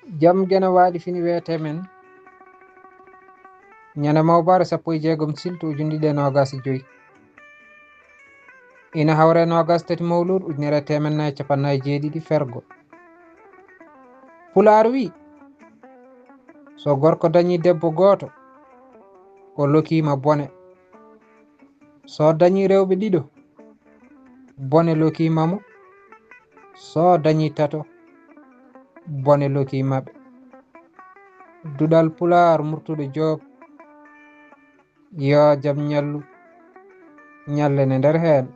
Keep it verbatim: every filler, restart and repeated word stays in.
Jam geno waali fini weete men. Ñande mawbaare sappo e jeegom siltu ujundiɗe noogas e joy. Ina hawre noogas tati mawluud ujunere teemen nayi capannayi jeeɗiɗi fergo. Pulaar wi, so gorko dañi debbo gooto, o lokiima bone. So dañi rewɓe ɗiɗo, bone lokiima mo. So dañi tato, bone lokiima ɓe. Duɗal Pulaar Murtuɗo Joob. Yo jam ñallu, ñallen e nder heen.